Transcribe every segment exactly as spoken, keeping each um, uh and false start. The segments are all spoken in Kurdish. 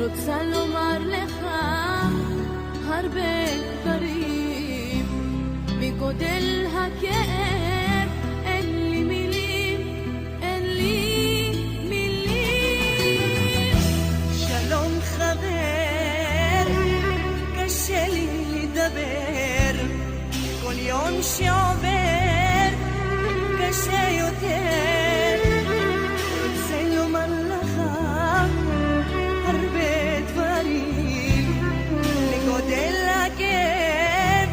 רוצה לומר לך הרבה דברים, מגודל הכאב אין לי מילים, אין לי מילים. שלום חבר, קשה לי לדבר, כל יום שעובר קשה יותר. רוצה לומר לך הרבה דברים, לגודל הכאב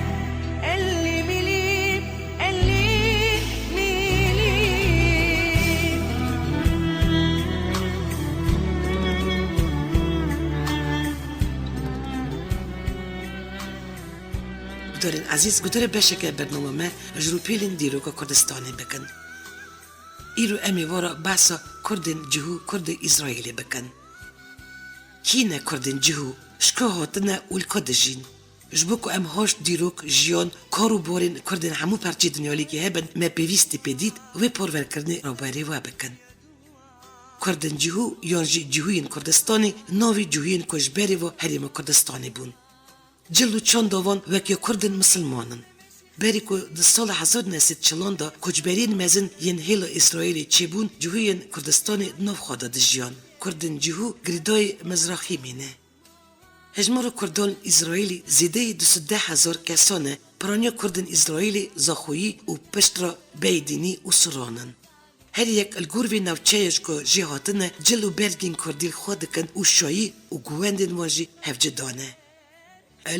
אין לי מילים, אין לי מילים. Guhdarên ezîz, guhdarê beşeke bernama me ji rûpêlên dîroka Kurdistanê bikin. Îro em ê wara behsa Kurdên Cihû, Kurdê Îsraîlê bikin. Kî ne Kurdên Cihû, ji ku hatine û li ku dijîn? Ji bo ku em haş dîrok, jiyan, kar û barên Kurdên hemû perçê dinyalîkê hebin, me pêwîstî pê dît wê parverkirinê raberê we bikin. Kurdên Cihû yan jî Cihûyên Kurdistanê navê cihûyên ku ji berê ve herêma Kurdistanê bûn. Cil û çanda van wek ya Kurdên misilman in. Berî ku di sala hezar neh sed çilan de koçberiyên mezin yên hêla Îsraîlê çêbûn, cihûyên Kurdistanê di nav xwe de dijiyan. Kurdên cihû girêdayî Mizrahîmê ne. Hejmara Kurdan li Îsraîlê zêdeyî du sed deh hezar kesan e, piraniya Kurdên Îsraîlê zaxoyî û piştre bêdînî û suran in. Her yek li gor vê navçeyê ji ku jê hatine, cil û bergên kurdî li xwe dikin û şayî û guwendên wan jî hevcuda ne.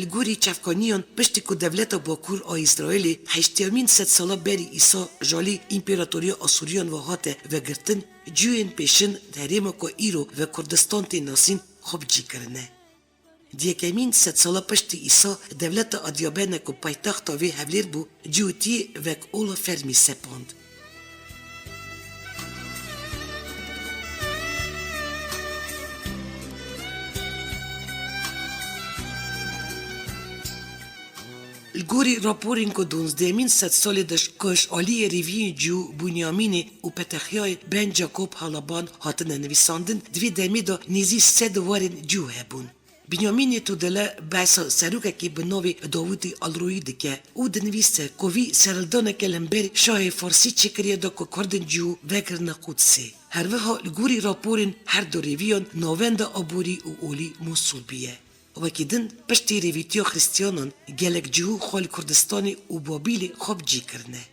Li gorî çavkaniyan, piştî ku dewleta Bakur a Îsraîlê heştêyamîn sedsala berî Îsa ji alî Împaratoriya Asûriyan ve hate vegirtin, cihûyên pêşin di herêma ku îro ve Kurdistan tê nasîn xwe bi cî kirine. Di yekemîn sedsala piştî Îsa, dewleta Adyabene ku paytexta vê Hewlêr bû, cihûtiyê wek ola fermî sepand. Li gorî raporên ku di duwazdehemîn sedsalê de ji ku ji aliyê rêviyên cihû Bûnyamînê û Petexyayê Ben Jakob Halaban hatine nivîsandin, di vê demê de nêzî sed warên cihû hebûn. Binyamînê Tudele behsa serokekî bi navê Dawûdî Alroyî dike û dinivîse ku vî serhildaneke li hemberî şahê Farsî çêkiriye da ku Kurdên cihû vekirine Qudsê. Her wiha li gorî raporên her du rêviyan navenda aborî û olî Mûsûl bûye. Wekî din, piştî rêvîtiya Xristiyanan gelek cihû xwe li Kurdistanê û Babîlê xwe bi cî kirine.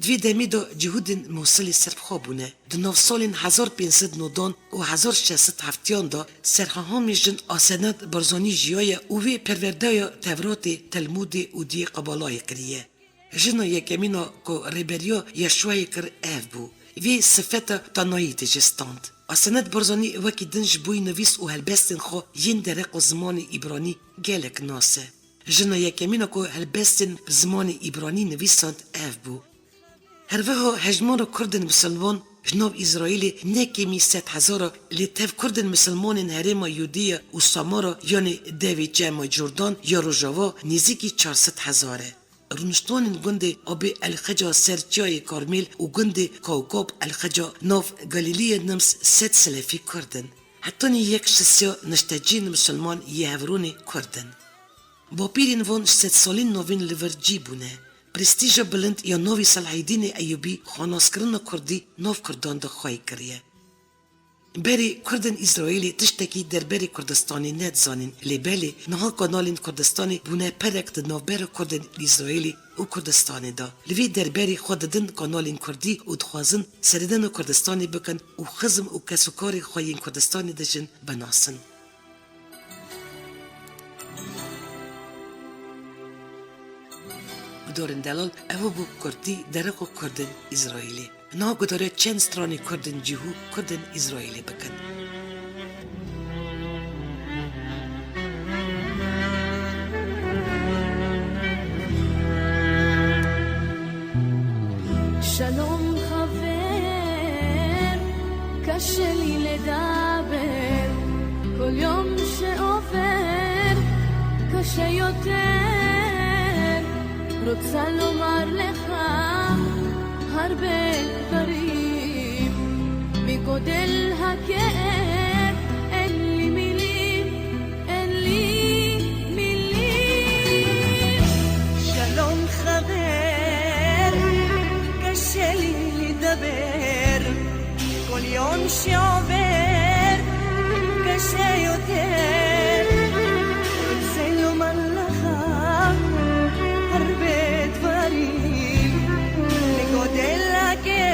Di vê demê de cihûdên Mûsilê serbixwe bûne. Di nav salên hezar pênc sed nodan û hezar şeş sed heftiyan de Serhehomê jin Asenet Barzanî jiyaye û wê perwerdeya Tevratê, Telmûdê û diyê Qebalayê kiriye. Jina yekemîn a ku rêberiya Yeşûayê kir ev bû. Vê sifeta tanayî tê jê stand. Asenet Barzanî wekî din ji bo nivîs û helbestên xwe yên dereq û zimanê îbranî gelek nas e. Jina yekemîn a ku helbestên bi zimanê îbranî nivîsand ev bû. Her wiha hejmara Kurdên misilman ji nav Îsraîlê ne kêmî sed hezar e, lê tev Kurdên misilmanên herêma Yûdiya û Samara, yanê devê Çema Cûrdan ya Rojava, nêzîkî çar sed hezar e. Rûniştanên gundê Abê El Xeca ser Çiyayê Karmêl û gundê Kawkab El Xeca nav Galîliyê Nims sed selefî Kurd in. Hetanî yek şisiya nişteciyên misilman yê Hewrûnê Kurd in. Bapîrên van ji sedsalên navîn li vir cî bûne. Prestîja bilind ya navê Selahîdînê Eyûbî xwe naskirina kurdî nav Kurdan de xwey kiriye. Berê Kurdên Îsraîlê tiştekî derberê Kurdistanê nedizanîn, lê belê niha kanalên Kurdistanê bûne perek di navbera Kurdên Îsraîlê û Kurdistanê de. Li vê derberê xwe didin kanalên kurdî û dixwazin seredana Kurdistanê bikin û xizm û kesûkarê xwe yên Kurdistanê dijin binasin. Guhdarên delal, ev bû bi kurtî dereqa Kurdên Îsraîlê. Niha guhdariya çend stranê Kurdên cihû, Kurdên Îsraîlê bikin. שלום חבר, קשה לי לדבר, כל יום שעובר קשה יותר. רוצה לומר לך הרבה דברים, מגודל הכאב אין לי מילים. Ber, kol yon şiyo ber, keşe yo ter, selo malaxa, herbet varî, li godela ke,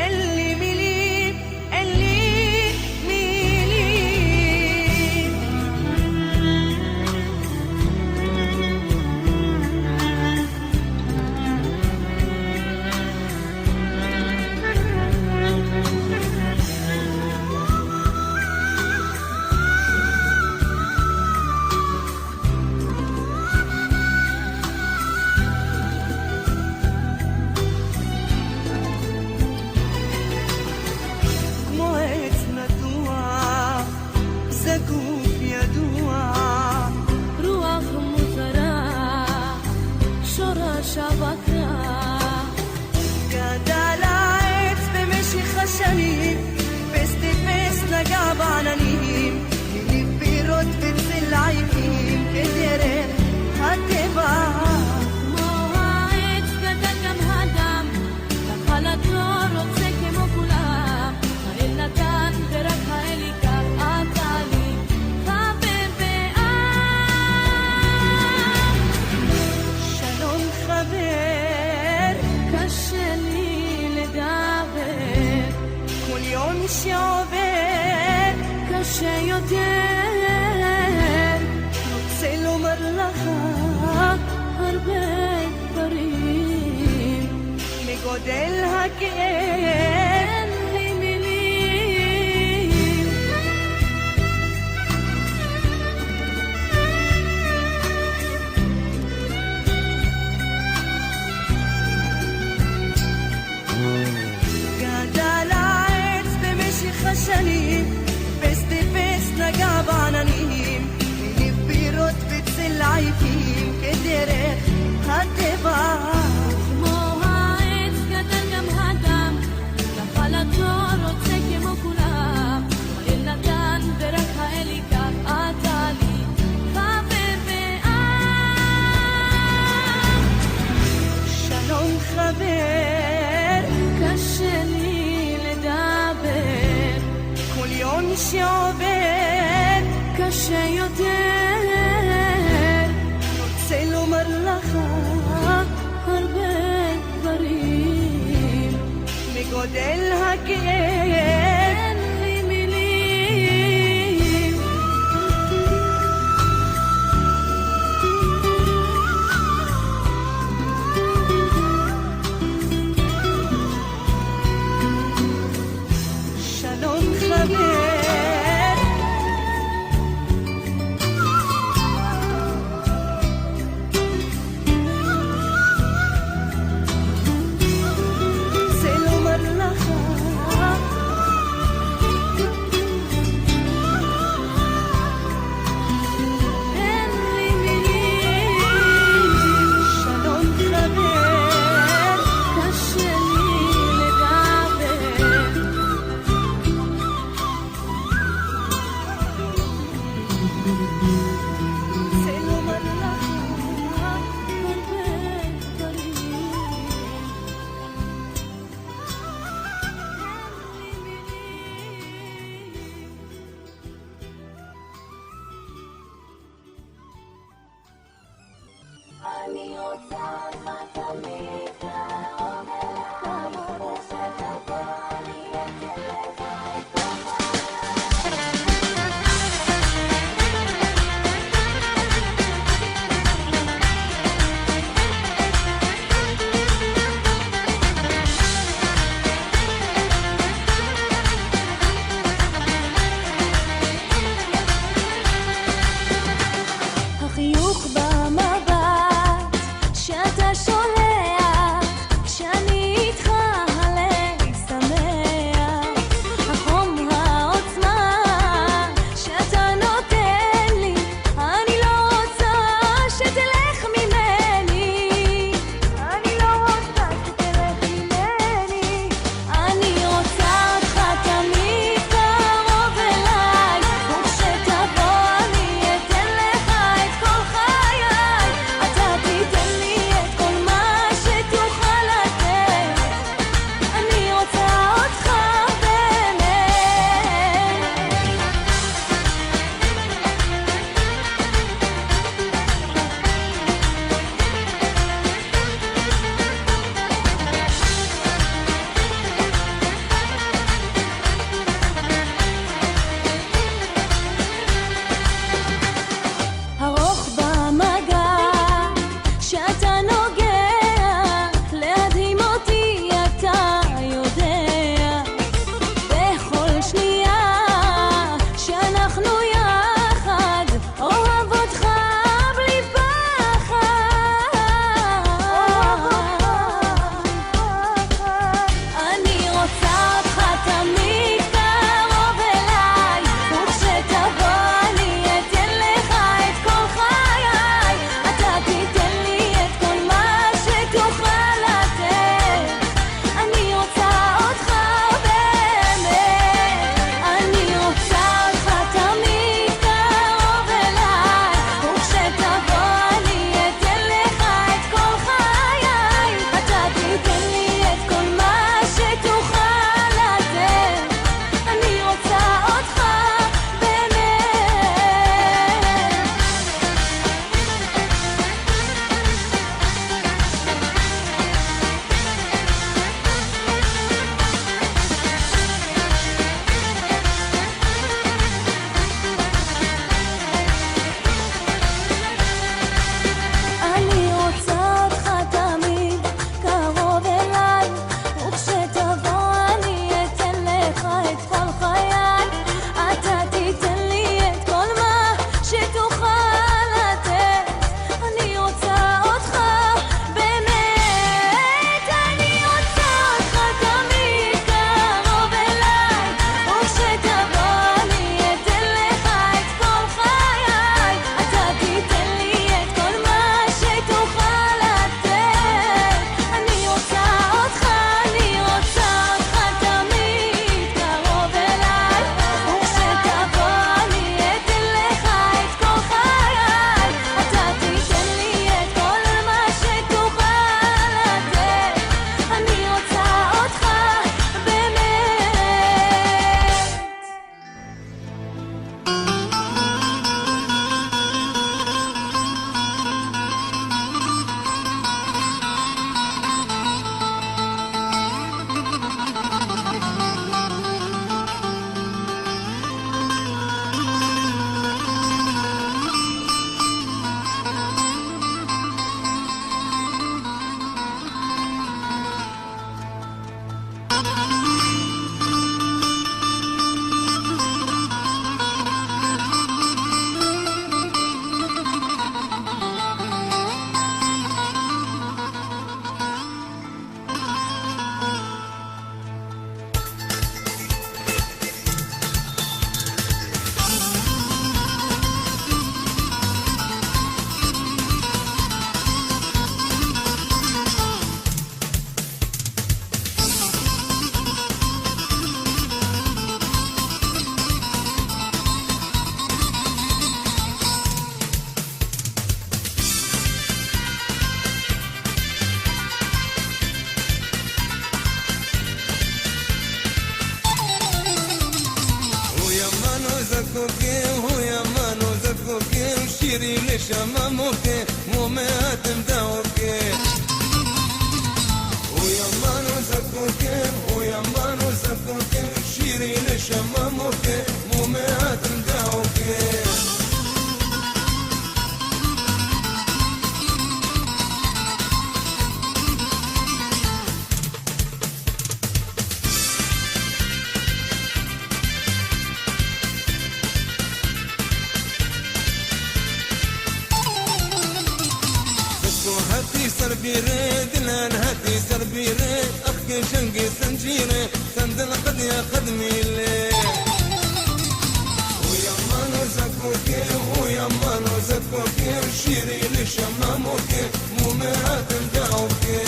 elî milî, elî milî. Moet me dua, zekûfiye dua. Ruax muzera, şora şabakra. Gadala et be meşî xeşenî, peste pes nega bananî. Hînî pîrot bit zilayî, ke dere hate ba. Moha et be dekem hadam, Xala to rotse ke mo kula, elnatan vera kaelika atali, xaber be a. Şalom xaber, kaşelî le daber, kol yon şaver, kaşe yo der, rotse lo merlaxa, herbey. Karim, mi godel hake, en li milî. Gadala et be meşî xeşenî, peste pes nega bananî. Hînî pîrot bit zilayîkî, ke dere hate ba. Moha et ke dergem hadam, kafala to rotse ke mo kula, elnatan dera kaelika atali, xaber be a. Şalom xaber, kaşelî le daber. Kol yon şaver, kaşe yo der, rotse lo merlaxa, herbey karim, mi godel hake, en li milî. Şalom xaber. Selo merlaxa. Xiyox ba me ba, şete şoleya. Şîrî li şema mokê, mûme hatim dawkê. Uya mano zekoke, uya mano zekoke, şîrî li şema mokê, mûme hatim dawkê. Zeko hetî ser bîrê, dilan hetî ser bîrê, exkê şengê sencîrê, sendil qedya qedmîlê. Hoya mano zekokê, hoya mano zekokê, şîrî li şema mokê, mûme hatim dawkê.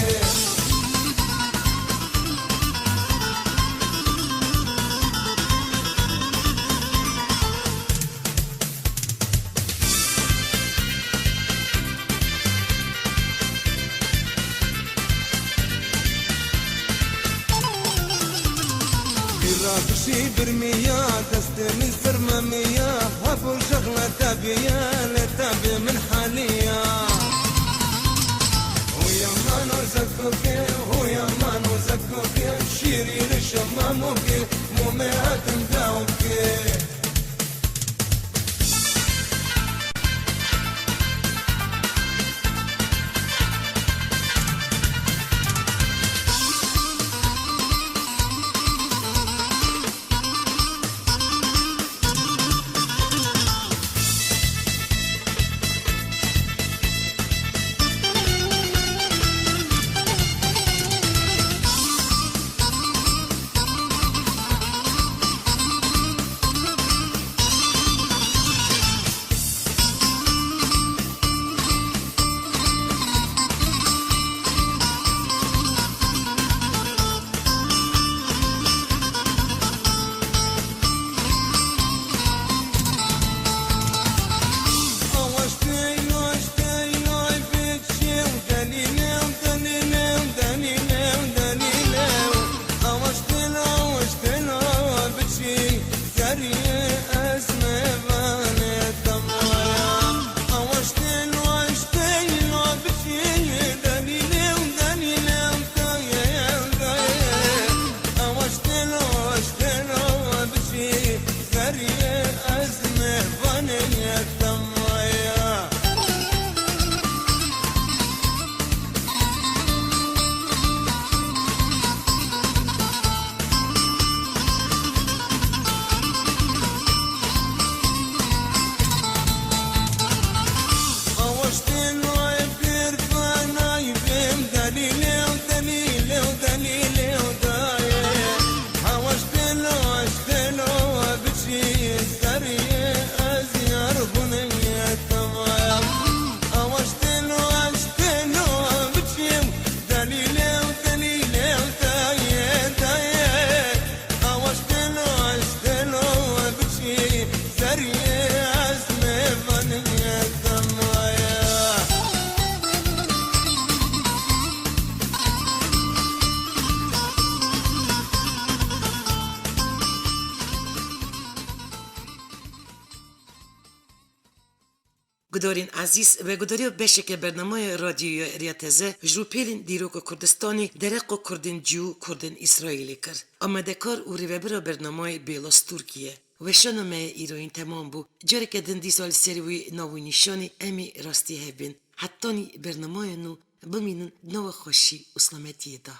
Bîra bişî birmiya, destê min ser memiya, hebû jexle tebiye, lê tebê min heliya. Hoya mano zekokê, hoya mano zekokê, şîrî li şema mokê, mûme hatim dawkê. Gudarên ezîz, vegudariya beşeke bernameya Radyoya Riya Teze ji bo pêlên dîroka Kurdistanê, dereqa Kurdên cî û Kurdên Îsraîlê kir. Amadekar û rêvebira bernameyê Bêlas Tirkî ye. Weşana me îroyîn temam bû. Careke din dîsa li ser wî nav û nîşanê em ê rastî hev bên. Hetanî bernameya nû, bimînin di nava xweşî û selametiyê de.